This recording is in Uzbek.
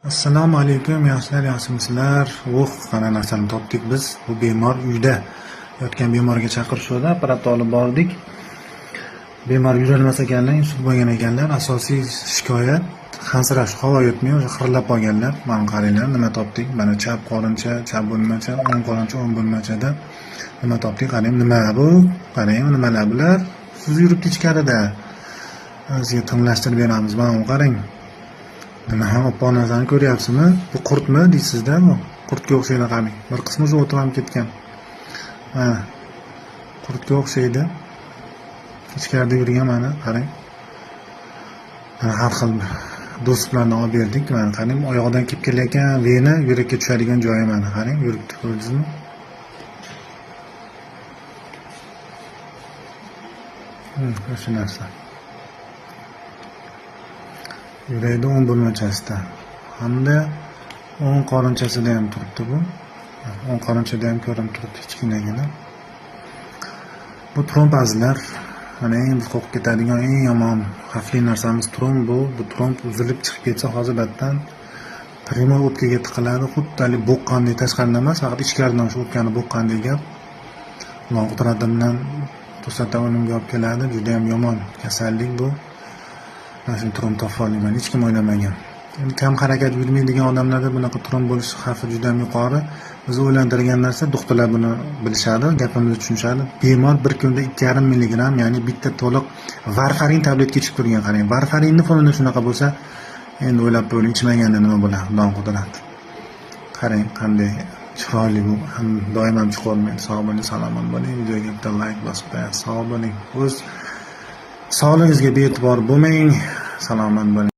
Assalomu alaykum, yaxshilar, yaxshimisizlar? Uh, qana narsani topdik biz. Bu bemor uyda yotgan bemorga chaqirishuvdi, apparatni olib bordik. Bemor yurolmas ekanlar, insult bo'lgan ekanlar. Asosiy shikoyat hansirash, havo yutmay, o'sha xirillab qolganlar. Mana qaranglar, nima topdik? Mana chap qorincha, chap bo'lmacha, o'ng qorincha, o'ng bo'lmachada nima topdik? Qarang, nima bu? Qarang, nimalar bular? Siz yuribdi ichkarida. Sizga tinglashtirib beramiz. Mana bu qarang. Nima oppoq narsani ko'ryapsizmi? Bu qurtmi deysizda bu? Qurtga o'xshaydi, qarang. Bir qismi уже o'tib ham ketgan. Mana qurtga o'xshaydi. Ichkarida yurgan, mana qarang. Mana har xil do'stlarni olib berdik. Mana qarang, oyog'idan kelib kelayotgan vena yurakka tushadigan joyi, mana qarang, yuribdi, ko'rdingizmi? O'sha narsa. Yurakda o'ng bo'lmachasida hamda o'ng qorinchasida ham turibdi bu. O'ng qorinchada ham ko'rinib turibdi kichkinagina. Bu tromb, azizlar. Mana eng biz qo'rqib ketadigan eng yomon xavfli narsamiz tromb bu. Bu tromb uzilib chiqib ketsa, hozir battan prямой o'pkaga tiqiladi. Xuddi haligi boqqandek, tashqaridan emas, faqat ichkaridan o'sha o'pkani boqqandek gap. Alloh qudrati bilan to'satdan o'limga olib keladi. Juda ham yomon kasallik bu. Mana shu tromb topib olgan, hech kim o'ylamagan. Endi kam harakat yurmaydigan odamlarda bunaqa tromb bo'lish xavfi juda ham yuqori. Bizni o'ylantirgan narsa, doktorlar buni bilishadi, gapimizni tushunishadi. Bemor bir kunda 2,5 milligramm, ya'ni bitta to'liq varfarin tabletka ichib turgan, qarang. Varfarinni fonida shunaqa bo'lsa, endi o'ylab ko'ring, ichmaganda nima bo'ladi, Xudoning qudrati. Qarang, qanday chiroyli bu. Ham doim ham chiqavermaydi. Sog' bo'ling, salomat bo'ling. Videoga bitta layk bosib qo'ying. Sog' bo'ling. O'z sog'lig'ingizga bee'tibor bo'lmang. Salomat bo'ling.